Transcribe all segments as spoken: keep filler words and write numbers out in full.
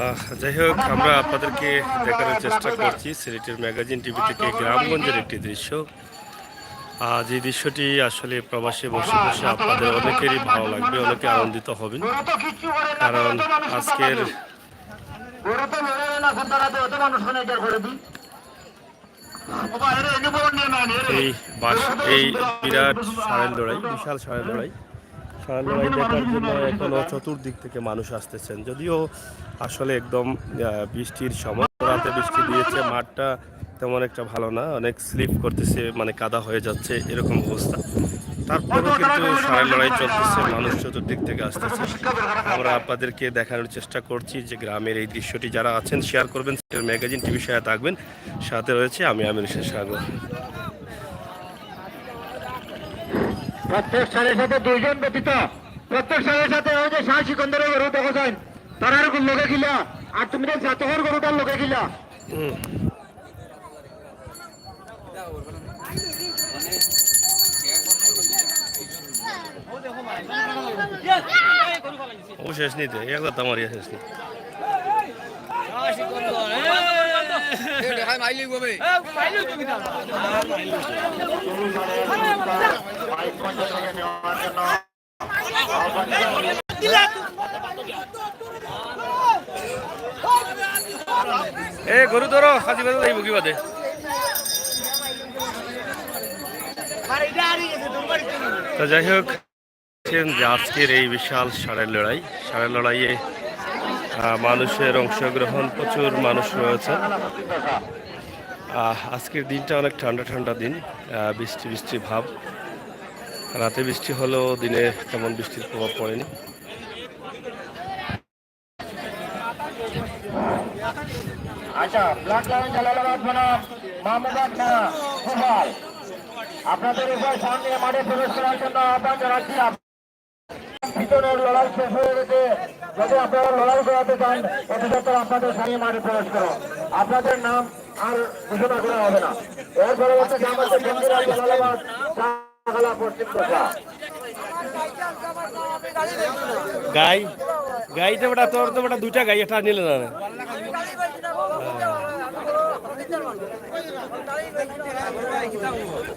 আহ, যাই হোক, আমরা আপনাদেরকে দেখানোর চেষ্টা করছি সিলেটের ম্যাগাজিন টিভি থেকে গ্রামগঞ্জের একটি দৃশ্য। আহ, যে দৃশ্যটি আসলে প্রবাসে বসে বসে আপনাদের অনেকেরই ভালো লাগবে, অনেকে আনন্দিত হবেন, কারণ আজকের এই বাস, এই বিরাট ষাঁড়ের লড়াই, বিশাল ষাঁড়ের লড়াই, ষাঁড়ের লড়াই দেখার জন্য এখনো চতুর্দিক থেকে মানুষ আসতেছেন। যদিও আসলে একদম, আহ, বৃষ্টির সময়, রাতে বৃষ্টি দিয়েছে, মাঠটা তেমন একটা ভালো না, অনেক স্লিপ করতেছে, মানে কাদা হয়ে যাচ্ছে এরকম অবস্থা। তারপরেও কিন্তু ষাঁড়ের লড়াই চলতেছে, মানুষ চতুর্দিক থেকে আসতেছে। আমরা আপনাদেরকে দেখানোর চেষ্টা করছি যে গ্রামের এই দৃশ্যটি। যারা আছেন শেয়ার করবেন, ম্যাগাজিন টিভির সাথে থাকবেন। সাথে রয়েছে আমি আমির হোসেন সাগর। প্রত্যেক ষাঁড়ের সাথে দুইজন ব্যতীত, প্রত্যেক ষাঁড়ের সাথে ওই যে ষাঁড় সিকন্দরের গরু দেখো যাইন, তারার লগে কিলা, আর তুমি দেখ জাতকর গরুটার লগে কিলা। হুম। ও শেষ নিতে, এক দাঁত মারিয়া শেষ নিতে। এ গরু ধরো, খাসি বাজার যাইব কি বাদে? তো যাই হোক, দেখছেন যে আজকের এই বিশাল ষাঁড়ের লড়াই, ষাঁড়ের লড়াইয়ে, আহ, মানুষের অংশগ্রহণ, প্রচুর মানুষ রয়েছে। আহ, আজকের দিনটা অনেক ঠান্ডা ঠান্ডা দিন, আহ, বৃষ্টি বৃষ্টি ভাব। রাতে বৃষ্টি হলেও দিনে তেমন বৃষ্টির প্রভাব পড়েনি। আচ্ছা, ব্লাড লাইন জালালাবাদ বনাম মাহমুদাবাদ থানা গোপাল। আপনাদের উভয় সামনে মাঠে প্রবেশ করার জন্য আহ্বান জানাচ্ছি। আপ-, ভিতরের লড়াই শেষ হয়ে গেছে। যদি আপনারা লড়াই করাতে চান, অতি সত্বর আপনাদের সামনে মাঠে প্রবেশ করুন। আপনাদের নাম আর ঘোষণা করা হবে না। এর পরবর্তী গ্রাম হচ্ছে জঙ্গিরাজ জালালাবাদ। গাই, গাই তো বেটা, তোর তো বেটা দুইটা গাই, একটা নিলে না।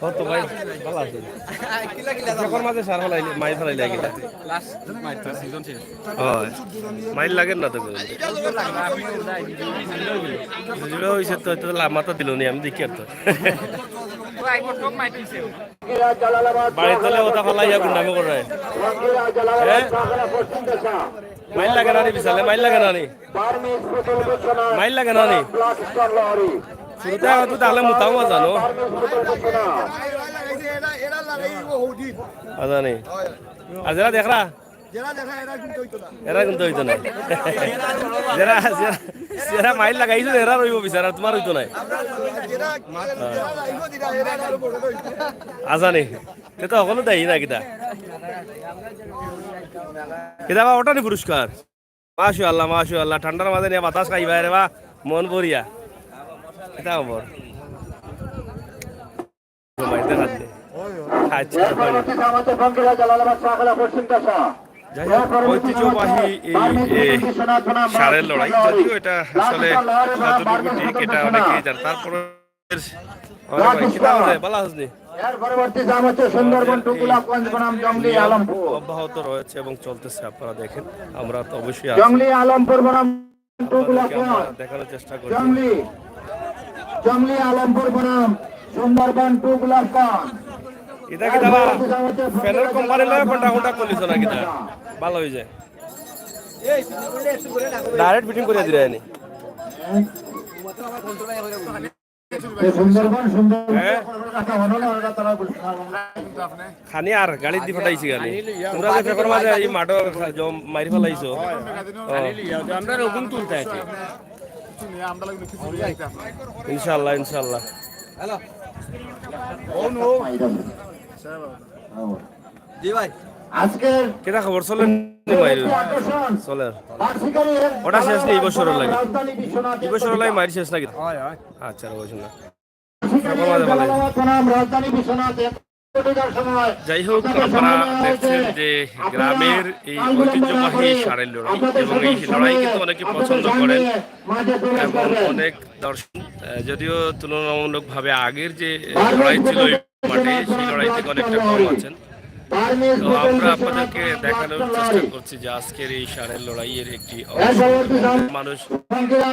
ও তো ভাই, ভালো আছে। যখন মাঝে সার ফেলাইলে, মাই ফেলাইলে আগে। লাস্ট মাইর তো সিজন শেষ। হয়। মাইর লাগে না তো কোনো। জুড়ে হইছে তো, তো লা-, মাথা দিল নি, আমি দেখি আর তো। বাড়ির তলে ওটা ফালাইয়া গুন্ডামি করে। হ্যাঁ? মাইর লাগে না নি বিশালে, মাইর লাগে না নি? মাইর লাগে না নি? শুরুতে হয়তো তাহলে মোটাও জানো। আচ্ছা নি। আর যারা দেখরা? এরা কিন্তু হইতো না। যারা, যারা, যারা মাইর লাগাইছে, এরা রইব বিচার, আর তোমার হইতো নাই। আচ্ছা নি। তে তো হকলো দেয় না কিতা? কিতা বা ওটা নি পুরস্কার? মাশাআল্লাহ, মাশাআল্লাহ। ঠান্ডার মাঝে নিয়া বাতাস খাইবা রে বা, মন ভরিয়া। কিতা খবর? ঘুমাইতে খাচ্ছে। আচ্ছা, এর পরবর্তী নাম হচ্ছে বঙ্গীরা জালালাবাদ শাহখোলা পশ্চিম দশা। যাই হোক, ঐতিহ্যবাহী এই, এ, ষাঁড়ের লড়াই, যদিও এটা আসলে কতটুকু ঠিক, এটা অনেকেই জানে। তারপরে, আরে ভাই, কিতা খবর? ভালো আছনি? এর পরবর্তী নাম হচ্ছে সুন্দরবন আমাদের এই টুকুলাগঞ্জ বনাম জঙ্গলি নিয়ম আলমপুর। অব্যাহত রয়েছে এবং চলতেছে, আপনারা দেখেন। আমরা তো অবশ্যই আছি। জঙ্গলি আলমপুর বনাম আপনাদেরকে আমরা দেখানোর চেষ্টা করছি। জঙ্গলি, জঙ্গলি আলমপুর বনাম সুন্দরবন টুকুলাগঞ্জ। এটা কিতা বা ফ্যানের কোম্পানি লয়, কোনটা কোনটা করলিছ না কিতা? ভালো হয়ে যায়। ডাইরেক্ট ফিটিং করে দিলে আনি। সুন্দরবন, সুন্দর। হ্যাঁ? খানি আর গাড়ি দি ফাটাইছি গাড়ি। তোমরা যে পেপার মাঝে এই মাঠো জম মারি ফালাইছো। ও। আমরা রকম তুলতে আছি। ইনশাআল্লাহ, ইনশাআল্লাহ। জি ভাই। আজকের কিতা খবর চলে নি মাইর? আকর্ষণ। চলে। বার্ষিকী ওটা শেষ নি এই বছরও লাগে। রাজধানী বিশ্বনাথ এই বছরও লাগে মাইর শেষ নাকি? হয়, হয়। আচ্ছা, ওই জন্য। বার্ষিকী বনাম রাজধানী বিশ্বনাথ। যাই হোক, আপনারা দেখছেন যে গ্রামের এই ঐতিহ্যবাহী ষাঁড়ের লড়াই, এবং এই লড়াই কিন্তু অনেকে পছন্দ করেন এবং অনেক দর্শক, আহ, যদিও তুলনামূলকভাবে আগের যে, আহ, লড়াই ছিল এই মাঠে, সেই লড়াই থেকে অনেকটা কম আছেন। তো আমরা আপনাদেরকে দেখানোর চেষ্টা করছি যে আজকের এই ষাঁড়ের লড়াইয়ের একটি অংশ। মানুষ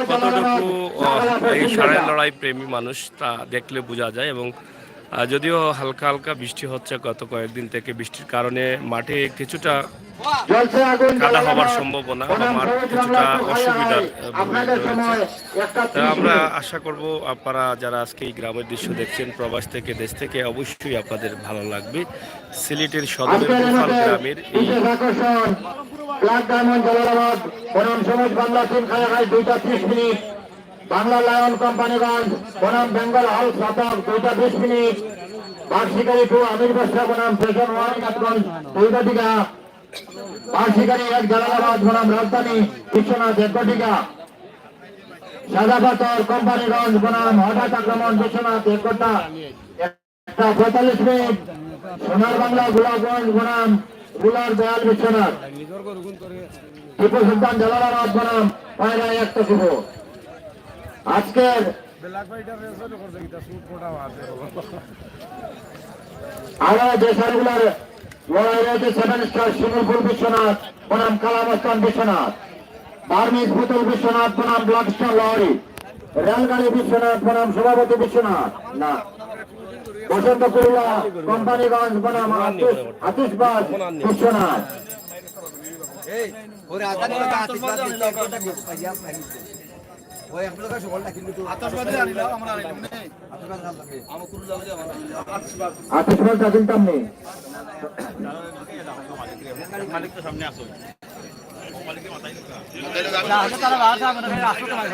কতটুকু, আহ, এই ষাঁড়ের লড়াই প্রেমী মানুষ, তা দেখলে বোঝা যায়। এবং, আহ, যদিও হালকা হালকা বৃষ্টি হচ্ছে গত কয়েকদিন থেকে, বৃষ্টির কারণে মাঠে কিছুটা কাদা হবার সম্ভাবনা বা মাঠ কিছুটা অসুবিধার, আহ, ভূমিকা রয়েছে। তা আমরা আশা করব আপনারা যারা আজকে এই গ্রামের দৃশ্য দেখছেন প্রবাস থেকে, দেশ থেকে, অবশ্যই আপনাদের ভালো লাগবে। সিলেটের সদরের গোপাল গ্রামের এই বিশেষ আকর্ষণ, ব্ল্যাক ডায়মন্ড জালালাবাদ বনাম সবুজ বাংলা টিম, খায়াঘাট দুইটা ত্রিশ মিনিট, বাংলা লায়ন কোম্পানিগঞ্জ বনাম বেঙ্গল হল সাতক দুইটা বিশ মিনিট, বাক্সিকারী টু আমির বাদশা বনাম ফ্যাশন ওয়ারিনাথগঞ্জ দুইটা টিকা, বাক্সিকারী এক জালালাবাদ বনাম রাজধানী বিশ্বনাথ এক টিকা, সাদা পাথর কোম্পানিগঞ্জ বনাম হঠাৎ আক্রমণ বিশ্বনাথ একটা, একটা পঁয়তাল্লিশ মিনিট, সোনার বাংলা গোলাপগঞ্জ বনাম রুলার দয়াল বিশ্বনাথ, টিপু সুলতান জালালাবাদ বনাম পায়রা একটা শুভ। আজকের আরো যে ষাঁড়গুলার লড়াই রয়েছে, সেভেন স্টার শিমুলপুর বিশ্বনাথ বনাম কালামস্তান বিশ্বনাথ, বার্মিজ পুতুল বিশ্বনাথ বনাম ব্ল্যাক স্টার লহরি, রেলগাড়ি বিশ্বনাথ বনাম সভাপতি বিশ্বনাথ, না, বসন্ত কুরুলা কোম্পানিগঞ্জ বনাম আতিশ, আতিশবাজ বিশ্বনাথ। ওই আপনার কাছে বলটা কিন্তু তো আতশবাজি আনিলাম, আমরা আনিলাম, নে। আতশবাজি তা কিনতাম নি। মালিক তো সামনে আসো। তারা বাসা আমাদের আসো তো ভাই।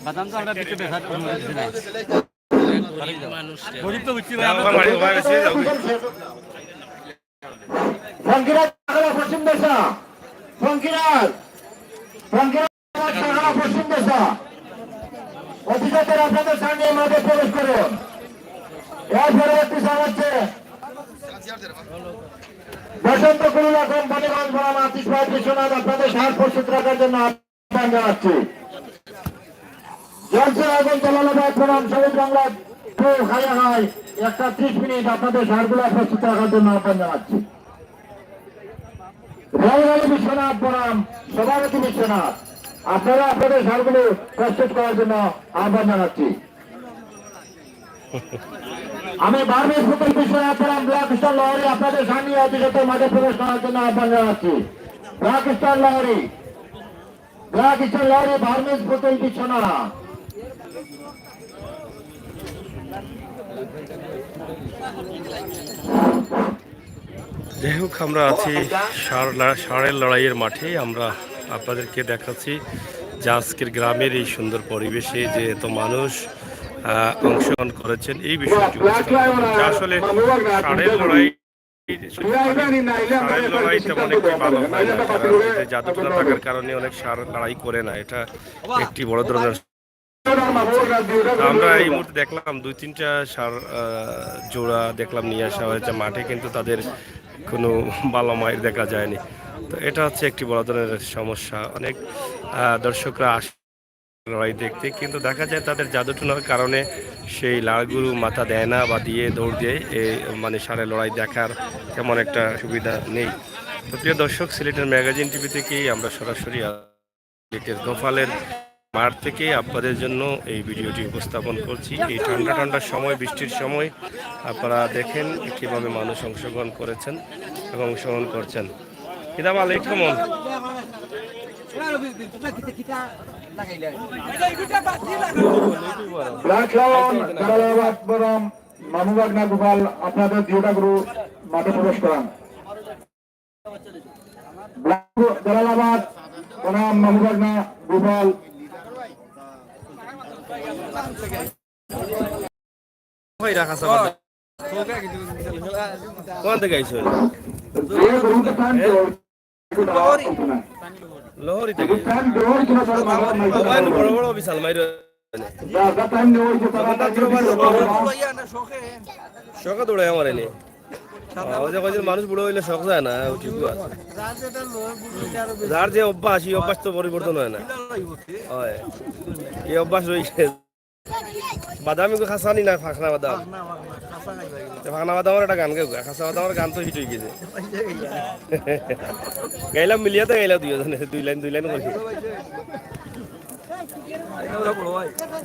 বাদাম তো আমরা বিক্রি বেচা দিছি না। গরিব তো বুঝছি ভাই, আমরা ফঙ্কিরাজ, পশ্চিম দেশা। ফঙ্কিরাজ, ফঙ্কিরাজ, পশ্চিম দেশা। অফিসারদের আপনাদের সামনে মাঝে প্রবেশ করুন। এর পরবর্তী সময় হচ্ছে বসন্ত কুরুলা কোম্পানিগঞ্জ বনাম আতিশ ভাই বিশ্বনাথ আপনাদের ষাঁড় প্রস্তুত রাখার জন্য আহ্বান জানাচ্ছি। জলসা আগুন জালালাবাদ বনাম সবুজ বাংলা টু খায়াঘাট একটা ত্রিশ মিনিট আপনাদের ষাঁড়গুলা প্রস্তুত রাখার জন্য আহ্বান জানাচ্ছি। রেলগাড়ি বিশ্বনাথ বনাম সভাপতি বিশ্বনাথ আপনারা আপনাদের ষাঁড়গুলো প্রস্তুত করার জন্য আহ্বান জানাচ্ছি। আমি বার্মিজ পুতুল বিশ্বনাথ বনাম ব্ল্যাক স্টার লহরি আপনাদের সামনে অতি সত্বর মাঝে প্রবেশ করার জন্য আহ্বান জানাচ্ছি। ব্ল্যাক স্টার লহরি, ব্ল্যাক স্টার লহরি, বার্মিজ পুতুল বিশ্বনাথ। যাই হোক, আমরা আছি ষাঁড় লা-, ষাঁড়ের লড়াইয়ের মাঠে। আমরা আপনাদেরকে দেখাচ্ছি যে আজকের গ্রামের এই সুন্দর পরিবেশে যে এত মানুষ, আহ, অংশগ্রহণ করেছেন, এই বিষয়টি উপস্থাপন করছে। আসলে ষাঁড়ের লড়াই, ষাঁড়ের লড়াই তেমন একটি ভালো হয় না, কারণ এতে জাদুটোনা থাকার কারণে অনেক ষাঁড় লড়াই করে না। এটা একটি বড় ধরনের আমরা এই মুহূর্তে দেখলাম দুই তিনটা ষাঁড়, আহ, জোড়া দেখলাম নিয়ে আসা হয়েছে মাঠে, কিন্তু তাদের কোনো বাবা মায়ের দেখা যায়নি। তো এটা হচ্ছে একটি বড় ধরনের সমস্যা। অনেক, আহ, দর্শকরা আসে লড়াই দেখতে, কিন্তু দেখা যায় তাদের জাদুটোনার কারণে সেই লাড়গুরু মাথা দেয় না বা দিয়ে দৌড় দেয়। এ, মানে, ষাঁড়ের লড়াই দেখার তেমন একটা সুবিধা নেই। তো প্রিয় দর্শক, সিলেটের ম্যাগাজিন টিভি থেকেই আমরা সরাসরি সিলেটের গোপালের মাঠ থেকে আপনাদের জন্য এই ভিডিওটি উপস্থাপন করছি। এই ঠান্ডা ঠান্ডার সময়, বৃষ্টির সময় আপনারা দেখেন কিভাবে মানুষ অংশগ্রহণ করেছেন এবং অংশগ্রহণ করছেন। কিতাব আলী, কেমন? ব্ল্যাক লায়ন, জালালাবাদ বনাম মামুবাগনা গোপাল, আপনাদের দুইটা গরু মাঠে প্রবেশ করান। ব্ল্যাক জালালাবাদ বনাম মামুবাগনা গোপাল। কই রাখা আছে? কোন থেকে আইছো? যে গরুটা টানছে, ওই গরুটা লহরি থাকি। ওবায় বড় বড় বিশাল মাইর। শখে দৌড়াই আমার এনে। ওই যে কইছিল মানুষ বুড়া অইলে শখ যায় না, ও ঠিকই আছে। যার যে অভ্যাস, এই অভ্যাস তো পরিবর্তন হয় না। হয়, এই অভ্যাস রইছে। বাদাম এগু খাসা নি না ফাকনা বাদাম? ফাকনা বাদাম। তে ফাকনা বাদামর একটা গান গাউক্কা, খাসা বাদামর গান তো হিট অই গেছে। গাইলাম মিলিয়া তো গাইলাম দুইজনে, দুই লাইন দুই লাইন করি।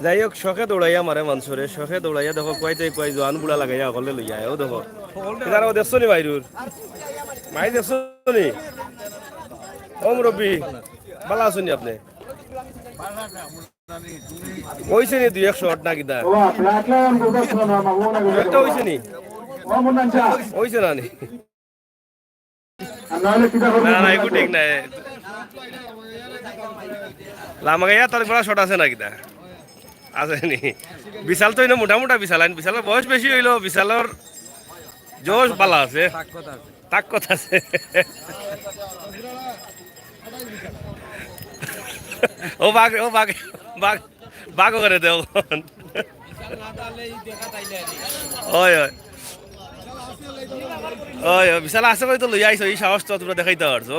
যাই হোক, শখে দৌড়াইয়া মারে মানষরে, শখে দৌড়াইয়া দেখো, কুয়াইতে কুয়াই জোয়ান বুড়া লাগাইয়া অকলে লইয়া আয়, ও দেখো। এটার ও দেখছো নি মাইরুর? মাই দেখছো নি? ও মুরব্বি, ভালা আছইন নি আপনে? অইছে নি দুই এক শট না কিতা? একটা অইছে নি? অইছে না নি? না, না, এগু ঠিক নাই। লামাগাইয়া তার গলা শট আছে না কিতা? আছে নি? বিশাল তো ইনো মোটা মোটা বিশাল, আইন বিশালর বয়স বেশি অইলো, বিশালর জোশ ভালা আছে। তাকত আছে। ও বাঘ, ও বাঘ, বাঘ, বাঘ করে দেও। অয়, অয়। অয়, অয়, বিশাল আছে কই তো লইয়া আইছো, এই সাহস তো তুমরা দেখাইতা পারছো।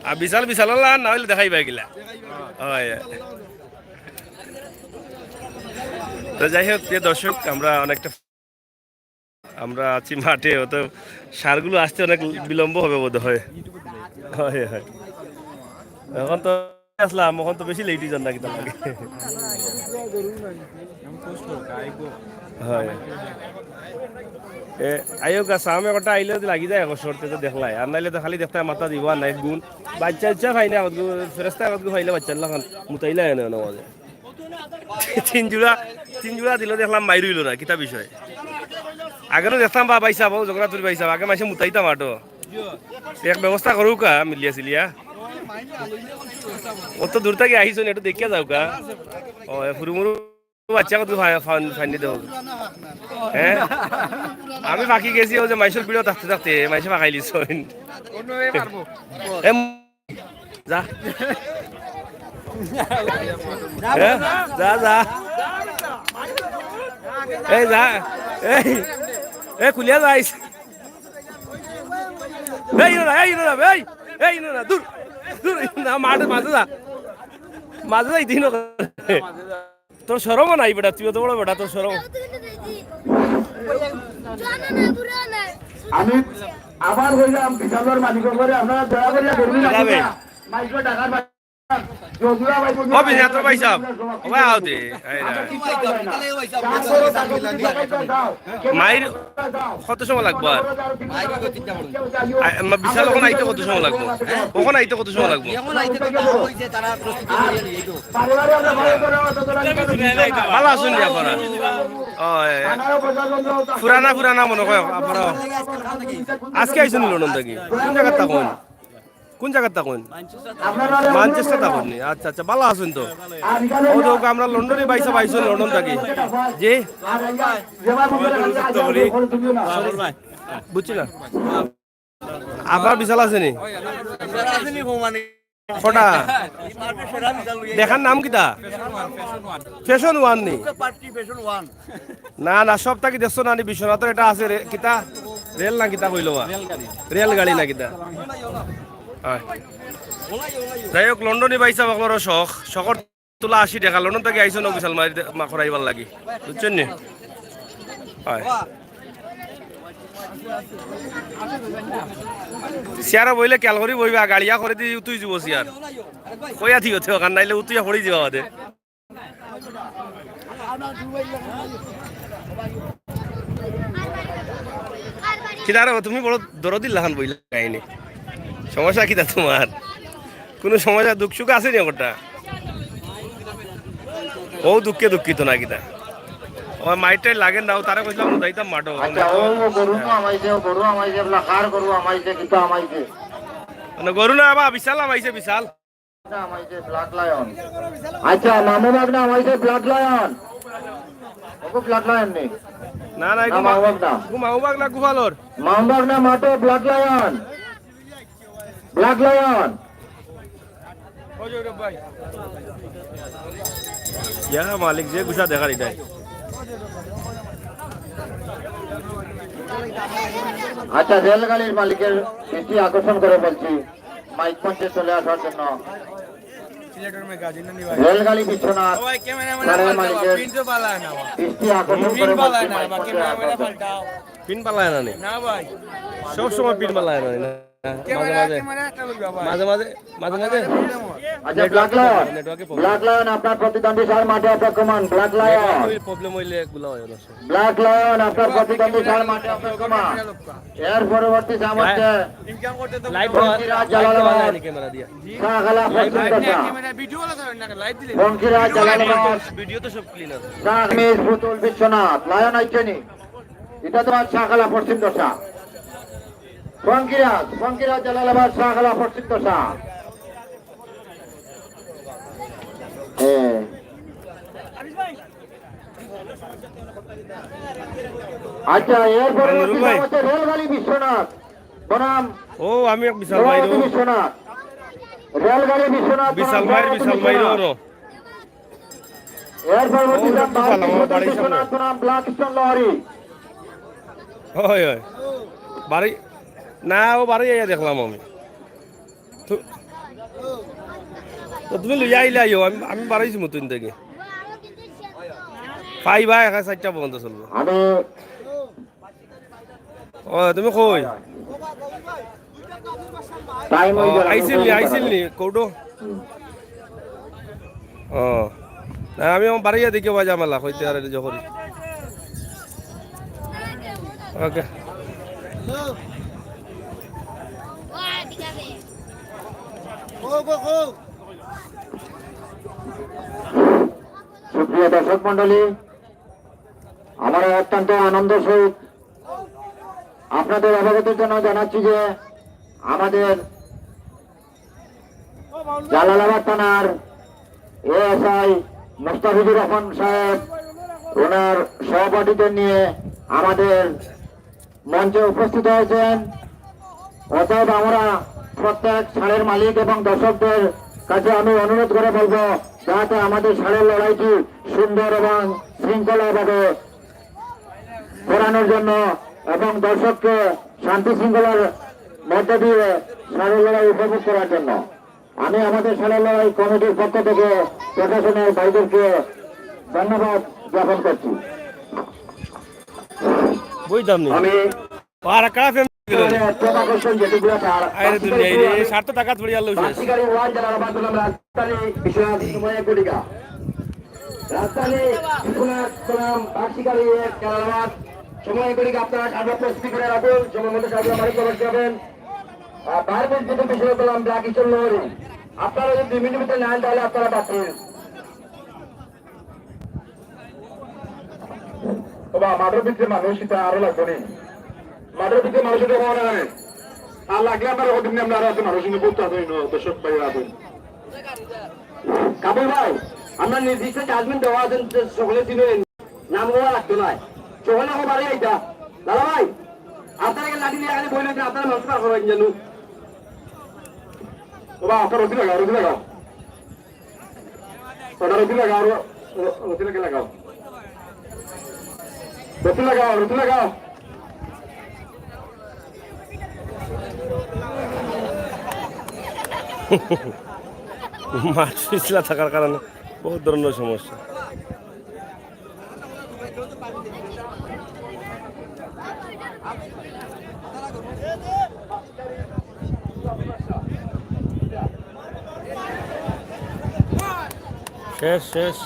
আর বিশাল, বিশাল অলা না অইলে দেখাইবা কিলা। অয়, অয়। তো যাই হোক, প্রিয় দর্শক, আমরা অনেকটা আমরা আছি মাঠে, অত ষাঁড়গুলো আসতে অনেক বিলম্ব হবে বোধ হয়। হয়, হয়। এখন তো আসলাম, এখন তো বেশি লেট অই যার না কিতা লাগে। হয়। এ, আইও গা, সামনে একটা আইলে যদি লাগি যায় এক শর্তে তো দেখলাই, আর নাইলে তো খালি দেখতায় মাথা দিব আর নাই গুণ। বাচ্চা উচ্চা পাই না, ফেরেস্তা পাইলে বাচ্চার লাখান মুতাইলা এনে অনো মাঝে। তিন জোড়া, তিন জোড়া দিল, দেখলাম মাইর অইলো না, কিতা বিষয়? আগে তো দেখতাম বা ভাই সাহেব, ও জগন্নাথপুর ভাই সাহেব, আগে মাইসে মুতাইতাম আটো। এক ব্যবস্থা করুক্কা, মিলিয়া সিলিয়া। অত দূর থাকি আইছো নি, একটু দেখিয়া যাউক্কা। ও, এ ফুরুমুরু বাচ্চা কত ফাইনি দেও। হ্যাঁ? আমি ফাঁকি গেছি, ও যে মাইসর ভিড়ো থাকতে থাকতে, মাইসে ফাঁকাইলিছইন। এ যা। এ, যা, যা। এই যা। এই, এ, খুলিয়া যাইস। এই, ইনো না, এই, ইনো না, এই, এই, ইনো না, দূর, দূর, ইনো না, মাঠে মাঝে যা। মাঝে যা, ইদিন। তোর শরমও নাই বেটা, তুই অত বড় বেটা, তোর শরম। আমি আবার কইলাম, বিশালর মালিক করে আপনারা দয়া করিয়া বেরুন না। যাবে। মাইকো টাকার ভাই, জজুরা ভাই, ও বিশাল, তোর ভাই সাহেব, ও ভাই, আও দে। এই না। মাইর কত সময় লাগবো আর? আ, মা, বিশাল অখন আইতে কত সময় লাগবো? অখন আইতে কত সময় লাগবো? ভালা আছইন নি আপনারা? ও, এ, পুরানা পুরানা মনে কয় আপনারা। আজকে আইছইন নি লন্ডন থাকি? কোন জাগাত থাকইন? কোন জাগাত থাকইন? ম্যানচেস্টার থাকইন নি? আচ্ছা, আচ্ছা, ভালা আছইন তো। ও তো আমরা লন্ডনি ভাই সাহেব আইছইন লন্ডন থাকি। জি? বুঝছি না। আপনার বিশাল আছে নি? কটা? দেখার নাম কিতা? ফ্যাশন ওয়ান নি? না, না, সব থাকি দেখছো না নি? বিশ্বনাথর এটা আছে রে, কিতা? রেল না কিতা কইলো বা? রেলগাড়ি না কিতা? হ্যাঁ। যাই হোক, লন্ডনি ভাই সাহেব, আমারও শখ, শখর তুলা আশি টাকা, লন্ডন থাকি আইছইন নি বিশাল মারি দে-, মা করাইবার লাগি, বুঝছইন নি? হয়। চেয়ারো বইলে খেয়াল করি বইবা, গাড়িয়া করে দি উতুই যিবো চেয়ার। কইয়া দিও তে অখান, নাইলে উতুইয়া পড়ি যিবা বাদে। কিতা রে, তুমি বড় দরদির লাখান বইলা কাহিনী। সমস্যা কিতা তোমার? কোনো সমস্যা, দুঃখ সুখ আছে নি ওটা? ও দুঃখে দুঃখিত না কিতা? ও মাইরটাই লাগে না, ও তারে কইছিলাম, "যাইতাম মাঠো।" আচ্ছা, ও, ও গরু তো আমাইছে, ও গরু আমাইছে, বলা কার গরু আমাইছে, কিতা আমাইছে? মানে গরু না বাবা, বিশাল আমাইছে, বিশাল। আমাইছে ব্ল্যাক লায়ন। আচ্ছা, মামু বাগনা আমাইছে ব্ল্যাক লায়ন। ওগো ব্ল্যাক লায়ন নি? না, না, না, এগু মা-, মামু বাগনা। এগু মামু বাগনা গুফালর। মামু বাগনা মাঠো ব্ল্যাক লায়ন। Black lion. ইয়া মালিক যে গুছা দেখার এটাই। আচ্ছা, রেলগাড়ির মালিকের দৃষ্টি আকর্ষণ করে বলছি, মাইক মঞ্চে চলে আসার জন্য। রেলগাড়ি বিশ্বনাথ, সারের মালিকের দৃষ্টি আকর্ষণ করে বলছি, মাইক মঞ্চে আসার জন্য। পিন পাল্লায় না নি? না ভাই। সব সময় পিন পাল্লায় না নি? না, মাঝে মাঝে। মাঝে মাঝে, মাঝে মাঝে। আচ্ছা, ব্ল্যাক লায়ন, ব্ল্যাক লায়ন, আপনার প্রতিদ্বন্দ্বী সার মাঠে অপেক্ষমান, ব্ল্যাক লায়ন। প্রবলেম হইলে এগুলা হয় না। ব্ল্যাক লায়ন, আপনার প্রতিদ্বন্দ্বী সার মাঠে অপেক্ষমান। এর পরবর্তী সার মাঠে লাইভ দেওয়া, পঙ্কিরাজ লাইভ দেওয়া জালালাবাদ, যায়নি ক্যামেরা দিয়া। শাহখালা পশ্চিম দশা। পঙ্কিরাজ জালালাবাদ, ভিডিও তো সব ক্লিন আছে। শাহমিজ পুতুল বিশ্বনাথ, লায়ন আইছেনি। এটা তোমার শাহখালা পশ্চিম দশা। পঙ্কিরাজ, পঙ্কিরাজ জালালাবাদ, শাহখালা পশ্চিম দশা। হ্যাঁ। আচ্ছা, এরপরে নুরুল ভাই। হচ্ছে রেলগাড়ি বিশ্বনাথ বনাম ও, আমি এক বিশাল ভাই রে। বিশ্বনাথ। রেলগাড়ি বিশাল ভাই, বিশাল ভাই রে। এর পরবর্তী ও, দাম বিশাল, আমার বাড়ির সামনে। বিশ্বনাথ বনাম ব্ল্যাক স্টোন লহরি। ওই, ওই। বাড়ি, না, ও বাড়ি আইয়া দেখলাম আমি। তো, তো তুমি লইয়া আইলে আইও, আমি, আমি বাড়াইছি মতন থেকে। পাইবা, একা চারটা পর্যন্ত চলবো। আমি ও, তুমি কই? টাইম ও, হয়ে গেল, আইছিল নি, আইছিল নি, কৌটো? ও, না, আমি আমার বাড়িয়ে দেখি বাজা মেলা, কইতে আর এই যে করি। ওকে। সুপ্রিয় দর্শক মণ্ডলী, আমরা অত্যন্ত আনন্দ সহিত আপনাদের অবগতির জন্য জানাচ্ছি যে আমাদের জালালাবাদ থানার এএসআই মুস্তাফিজুর রহমান সাহেব ওনার সহপাঠীদের নিয়ে আমাদের মঞ্চে উপস্থিত হয়েছেন। অতএব আমরা প্রত্যেক ষাঁড়ের মালিক এবং দর্শকদের কাছে আমি অনুরোধ করে বলবো, যাতে আমাদের ষাঁড়ের লড়াইটি সুন্দর এবং শৃঙ্খলাভাবে করানোর জন্য এবং দর্শককে শান্তি শৃঙ্খলার মধ্য দিয়ে ষাঁড়ের লড়াই উপভোগ করার জন্য আমি আমাদের ষাঁড়ের লড়াই কমিটির পক্ষ থেকে প্রশাসনের ভাইদেরকে ধন্যবাদ জ্ঞাপন করছি। বুঝতাম নি। আমি আর কাফে দিল নি। প্রভাকর সঙ্গে যেটি ঘোড়া তার আরে দুনিয়া রে, ষাঁড় তো টাকা থুড়ি আলো শেষ। বাসিকারি ওয়ান যারা রাবাত বললাম রাজধানী বিশ্বনাথ সময় কোটিকা। রাজধানী বিশ্বনাথ বললাম বাসিকারি এক যারা রাবাত সময় কোটিকা। আপনারা সার্ব প্রস্তুতি করে রাখুন, সময় মতো সার্ব বাড়ি প্রবেশ করবেন। আর বার মিনিট যদি বিশ্বনাথ বললাম ব্ল্যাক স্টোন লহরি। আপনারা যদি দুই মিনিট ভিতরে নেন তাহলে আপনারা বাতিল। বাবা, মাঠের ভিতরে মানুষ এটা আরো লাগবে নি। মাঠের ভিতরে মানুষ এটা হওয়া না। আর লাগলে আমরা ওখানে আমরা আরো আছে মানুষ, কিন্তু করতে আসেন, দর্শক ভাই আছেন। কাবুল ভাই, আমরা নির্দিষ্ট জাজমেন্ট দেওয়া আছেন, যে সকলে চিনেন, নাম নেওয়া লাগতো নয়। সকলে খবর আইতা। দাদা ভাই, আপনারা লাঠি নিয়ে খালি বই লইছেন, আপনারা মানুষ বার করেন যেন। বাবা, আপনার রশি লাগাও, রশি লাগাও। ওটা রশি লাগাও, র-, র-, রশি লাগে লাগাও। রশি লাগাও, রশি লাগাও। মাঠ পিছলা থাকার কারণে বহুত ধরনের সমস্যা। শেষ, শেষ।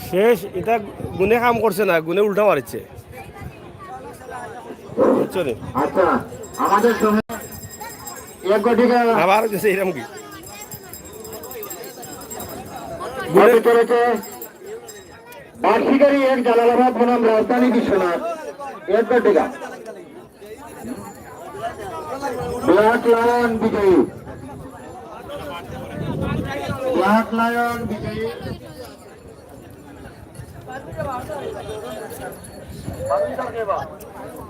শেষ, এটা গুনে কাম করছে না, গুনে উল্টা মারিছে। বুঝছো নি? আচ্ছা, আমাদের সঙ্গে এক ঘটিকা আবার গেছে এরকম কি? ঘটে চলেছে। বার্ষিকারী এক জালালাবাদ বনাম রাজধানী বিশ্বনাথ, এক ঘটিকা। ব্ল্যাক লায়ন বিজয়ী। ব্ল্যাক লায়ন বিজয়ী।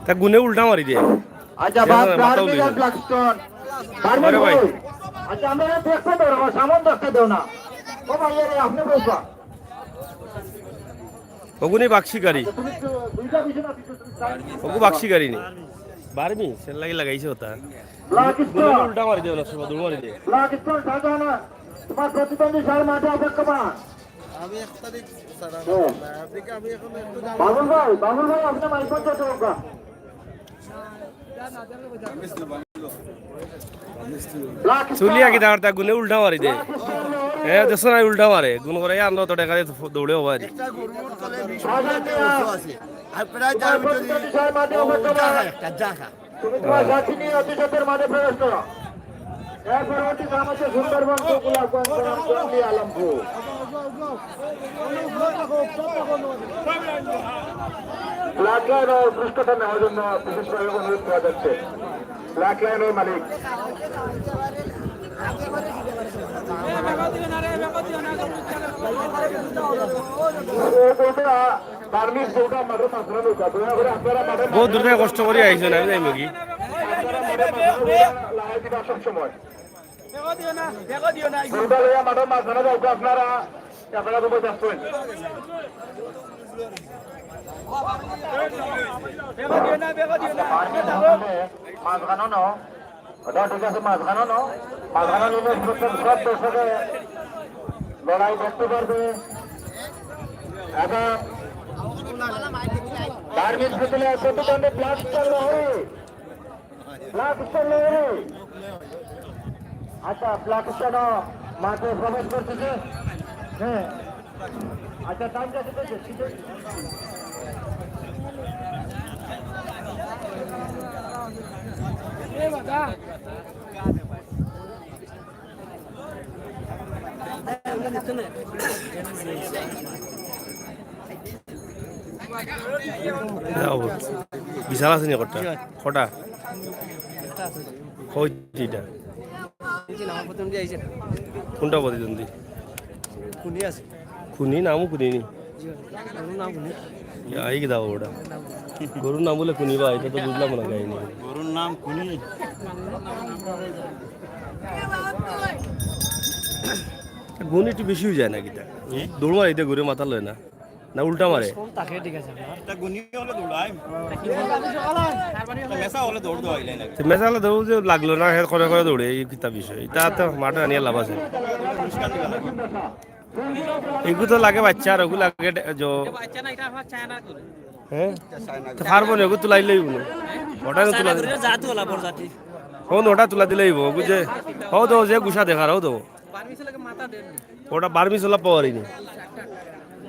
তা গুনে উল্টা মারি দিয়ে। আচ্ছা, বাস বার্মিজ আর ব্ল্যাকস্টোন। বার্মিজ ভাই। আচ্ছা, আমরা দেখতে দেও না, সামন দেখতে দেও না। ও ভাই, আরে আপনি বলবা। ওগুনি বাক্সি গাড়ি। ওগু বাক্সি গাড়ি নি। বার্মি, সের লাগি লাগাইছে ওটা। ব্ল্যাকস্টোন। উল্টা মারি দেও না, সব দৌড় মারি দেও। ব্ল্যাকস্টোন, সাজানা। তোমার প্রতিদ্বন্দ্বী সার মাঠে অপেক্ষমান। আমি এক তারিখ, স্যার, আমি, হ্যাঁ। আপনি কি, আমি এখন একটু যাবো। বাবুল ভাই, বাবুল ভাই, আপনি মাইক করতে দেবো। চুলিয়া কি দাঁড়াতে গুনে উল্টা মারি দে। এ, দেখছো না, উল্টা মারে। গুন করে আনলো তো দেখা যায় দৌড়ে হবা দি। আর প্রায় যার ভিতরে ও জাগা একটা জাগা। তুমি তোমার সাথী নিয়ে অতিশতের মাঠে প্রবেশ করো। এর পরবর্তী গ্রাম হচ্ছে সুন্দরবন, গোকুলাগঞ্জ, গ্রাম চন্ডী আলমপুর। ব্ল্যাক লায়ন ও উৎকৃষ্টতা নেওয়ার জন্য বিশেষভাবে অনুরোধ করা যাচ্ছে। ব্ল্যাক লায়ন ও মালিক। বার্মিজ বউটা মাঠের মাঝখানে নৌকা, দয়া করে আপনারা মাঠের বহুত দূর থেকে কষ্ট করে আইছেন, আমি যাইব কি? লাগাই দিবা সব সময়। বউটা লইয়া মাঠের মাঝখানে যাও তো আপনারা, আপনারা তো বসে আসবেন। মাঝখানে নাও। ওটা ঠিক আছে, মাঝখানে নাও। মাঝখানে নিলে প্রত্যেক সব দর্শকে লড়াই দেখতে পারবে। এবং বার্মিজ ভেতরে প্রতিদ্বন্দ্বী ব্ল্যাকস্টোন লহরী। ব্ল্যাকস্টোন লহরী। আচ্ছা, ব্ল্যাকস্টোন মাঠে প্রবেশ করতেছে। হ্যাঁ। আচ্ছা, টাইম যাচ্ছে, যাচ্ছে, ঠিক আছে। বিশাল আছে নি কটা? কটা? কই এটা? এই যে আমার প্রথম যে আইছে। কোনটা প্রতিদ্বন্দ্বী? খুনি আছে। খুনি, নামও খুনি নি? জি, গরুর নাম খুনি। ইয়া, এই কি দাও ওটা? গরুর নাম বলে খুনি বা, এটা তো বুঝলাম না কাহিনী। গরুর নাম খুনি। গুণ একটু বেশি হয়ে যায় না কিতা? হুম? দৌড় মারে, এটা ঘুরে মাথা লয় না। না, উল্টা মারে। কম থাকে, ঠিক আছে। এটা গুনি হলে দৌড়ায়। মেসা হলে দৌড় দেওয়া হইলে না। তো মেসা হলে দৌড় যে লাগলো না, হে করে করে দৌড়ে, এই কিতা বিষয়। এটা তো মাঠে আনিয়া লাভ আছে। এগু তো লাগে বাচ্চা, আর ওগু লাগে ডে-, জো-, বাচ্চা না, এটা আমার চায়না করে। হ্যাঁ? তো পারবো না, ওগু তুলাইলেই বলো। ওটা তো তুলা দিলে। জাত ওলা, বড় জাতি। হো, ওটা তুলা দিলেই হইব, বুঝে? হো তো, যে গুসা দেখার, হো তো। বার্মিজ লাগে মাথা দেন। ওটা বার্মিজ ওলা পাওয়ারই নেই।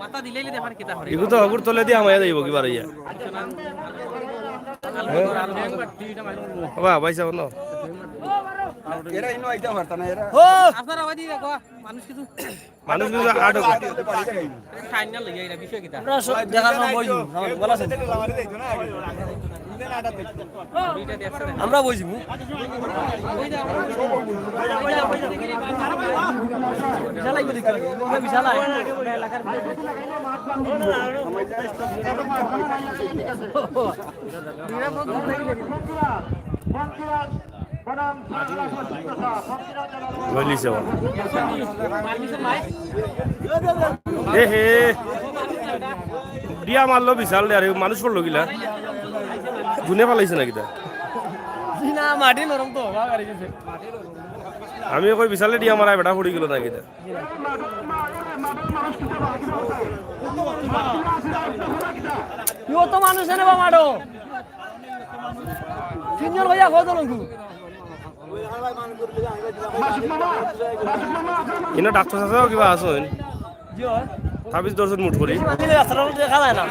মাথা দিলেই দেখার কিতা হয়? এগু তো হগুর তলে দিয়ে আমায় যাইব কি বারইয়া। হ্যাঁ? বাবা, ভাই সাহেব, না। এরা ইনো আইতে পারতা না, এরা। ও! আপনারা ওই দিকে দেখো, মানুষ কিছু মানুষ কিন্তু আটক। টাইম না লইয়া, এটা বিষয় কিতা? আমরা সব দেখার সময় বইছি, আমার বলা আছে। আমরা বইছি। বিশাল আইবো দেখতে, বিশাল আইবো। বলিছে বা। এ হে। ডিয়া মারলো বিশাল দে, আরে মানুষ পড়লো কিলা? গুনে ফালাইছে না কিতা? জি না, মাটি নরম তো, বাবা গাড়ি গেছে। আমি কই বিশালে ডিয়া মারায় বেটা পড়ি গেল না কিতা? ইও তো মানুষ এনে বা মারো। তিনজন ভাইয়া কত লঙ্কু? ইনো ডাক্তার আছে কিবা আছইন? জি হয়। তাবিজ দর্শন মুঠ করি। মাতিলে রাস্তাটা দেখা যায় না।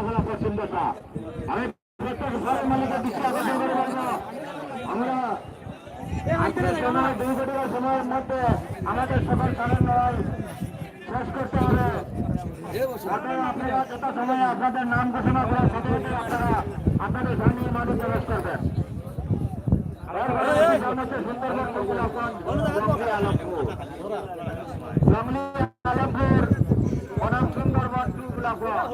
পশ্চিম দশা। আমি প্রত্যেক ঘরের মালিকের দৃষ্টি আকর্ষণ করে বলবো, আমরা আজকের সময় দুই ঘটিকার সময়ের মধ্যে আমাদের সকল ষাঁড়ের লড়াই শেষ করতে হবে। আপনারা, আপনারা যত সময় আপনাদের নাম ঘোষণা করার সাথে সাথে আপনারা আপনাদের সামনে মাঠে প্রবেশ করবেন। এর পরবর্তী দল হচ্ছে সুন্দরবন টু গোলাপগঞ্জ, জঙ্গলি আলমপুর। জঙ্গলি আলমপুর বনাম সুন্দরবন টু গোলাপগঞ্জ।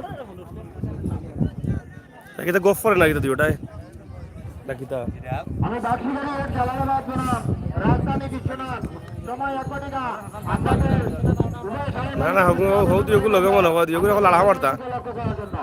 নাকি তা গফ করে নাকি তা দুইটায়? নাকি তা? আমি বাক্সিগাড়ি এক জালালাবাদ বনাম রাজধানী বিশ্বনাথ। সময় এক ঘটিকা। আপনাদের উভয় সারির না, না, হগু, হগু, দুইগু লগে মনে হয়, দুইগু এখন লাড়া মারতা। লক্ষ্য করার জন্য।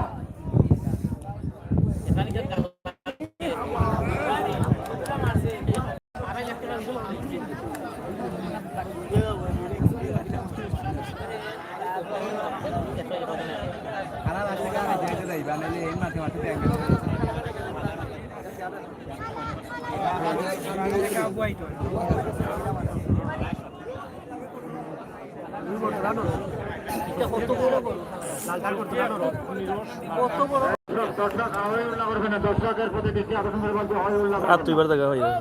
দর্শক, আওয়াজ উল্লা করবেন না, দর্শকের প্রতি দৃষ্টি আকর্ষণ করে বলছি, আওয়াজ উল্লা আর করবেন না। দুইবার দেখা হয়ে গেল।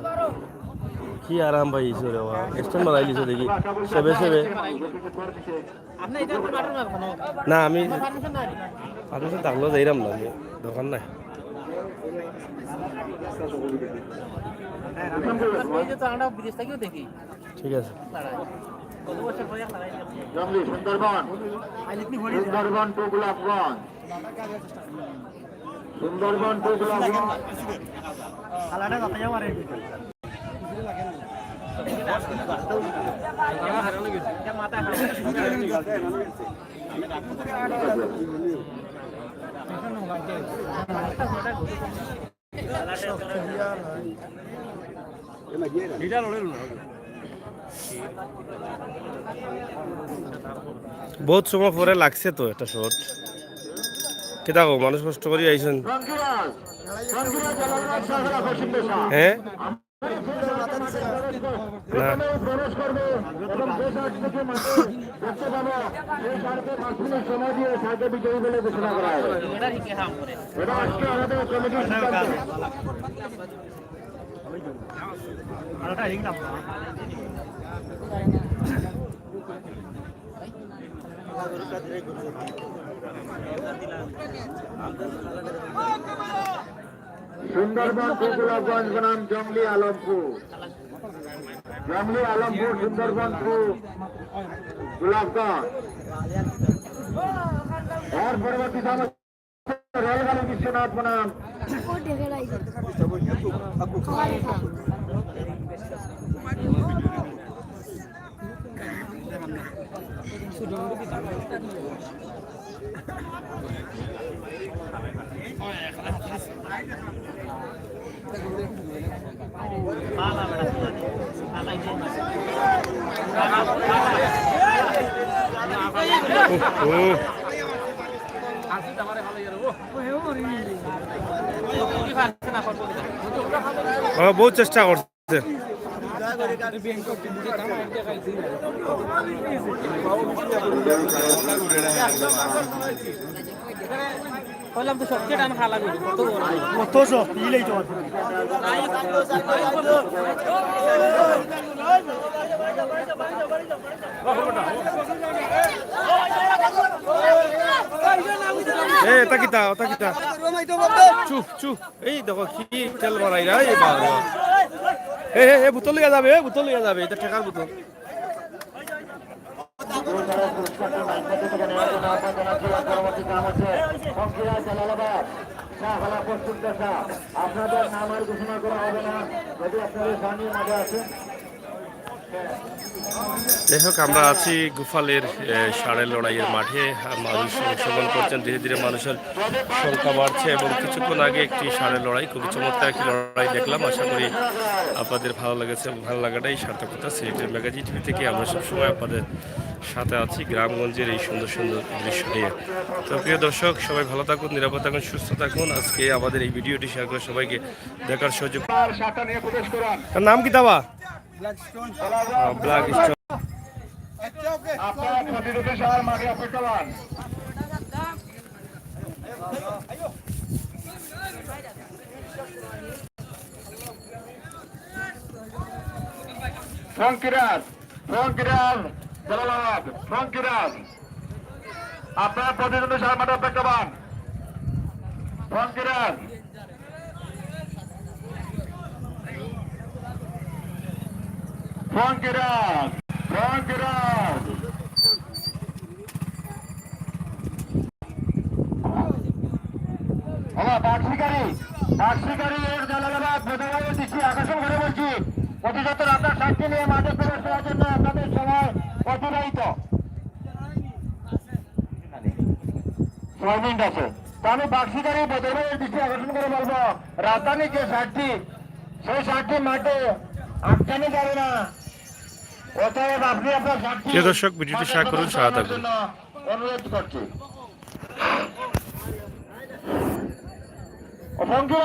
কি আরাম পাইছো রে বাবা, স্ট্যান্ড বানাই দিছো দেখি, সেবে সেবে। আপনি এটা আপনি পাঠান না কোনো? না, আমি আমার পারমিশন নাই। পারমিশন থাকলেও যাইরাম না আমি, দরকার নাই। এই যে তো আমরা বিদেশ থাকিও দেখি। ঠিক আছে। কত বছর পরে লাগাই দিলাম। জঙ্গলি সুন্দরবন, সুন্দরবন টু গোলাপগঞ্জ, সুন্দরবন টু গোলাপগঞ্জ। আলাদা কথা আমার এই ভিতরে। বহুত সময় পরে লাগছে তো একটা শট। কিতা কও, মানুষ কষ্ট করি আইছেন। হ্যাঁ? না। সুন্দরবন টু গোলাপগঞ্জ বনাম জঙ্গলি আলমপুর। জঙ্গলি আলমপুর, সুন্দরবন টু গোলাপগঞ্জ। এর পরবর্তী সময় রেলগাড়ি বিশ্বনাথ বনাম ও, বহুত চেষ্টা করছে। কইলাম তো শক্তি টান খালা গো, কত বড়। কত শক্তি, ইলেই তো। এ, এটা কিতা, ওটা কিতা? চুপ, চুপ। এই দেখো কি তেল মারাই রে, এই বাবা। এ, এ, এ, বোতল লইয়া যাবে, এ, বোতল লইয়া যাবে, এটা ঠেকার বোতল। আপনাদের নাম আর ঘোষণা করা হবে না, যদি আপনাদের স্থানীয় মাঝে আসেন। যাই হোক, আমরা আছি গোপালের, এ, ষাঁড়ের লড়াইয়ের মাঠে। আর মানুষ অংশগ্রহণ করছেন, ধীরে ধীরে মানুষের সংখ্যা বাড়ছে এবং কিছুক্ষণ আগে একটি ষাঁড়ের লড়াই, খুবই চমৎকার একটি লড়াই দেখলাম। আশা করি আপনাদের ভালো লেগেছে। ভালো লাগাটাই সার্থকতা। সিলেটের মেগা জি টিভি থেকে আমরা সবসময় আপনাদের সাথে আছি গ্রামগঞ্জের এই সুন্দর সুন্দর দৃশ্য নিয়ে। তো প্রিয় দর্শক, সবাই ভালো থাকুন, নিরাপদ থাকুন, সুস্থ থাকুন। আজকে আমাদের এই ভিডিওটি শেয়ার করে সবাইকে দেখার সুযোগ। তার নাম কিতা বা? Black stone. আহ, ব্ল্যাক স্টোন। আপনারা থার্টি রুপিস আর মাঠে অপেক্ষমান। ফঙ্কিরাজ, ফঙ্কিরাজ, জালালাবাদ, ফঙ্কিরাজ। আপনার প্রতিদ্বন্দ্বী সার মাঠে অপেক্ষমান। ফঙ্কিরাজ। ফঙ্কিরাজ, ফঙ্কিরাজ। হ্যালো, বাঘ শিকারী, বাঘ শিকারী এক জালালাবাদ, বদরবাবুর দৃষ্টি আকর্ষণ করে বলছি, অতি সত্বর আপনার সাক্ষী নিয়ে মাঠে প্রবেশ করার জন্য আপনাদের সময় অতিবাহিত। ছয় মিনিট আছে। তো আমি বাঘ শিকারী বদরবাবুর দৃষ্টি আকর্ষণ করে বলবো, রাতানি যে সারটি, সেই সারটি মাঠে আটকানো যাবে না। অতএব আপনি আপনার সারটি প্রিয় দর্শক, ভিডিওটি মাঠে শেয়ার করুন, প্রবেশ সাথে করানোর থাকুন। জন্য অনুরোধ করছি। ও, সঙ্গীরা,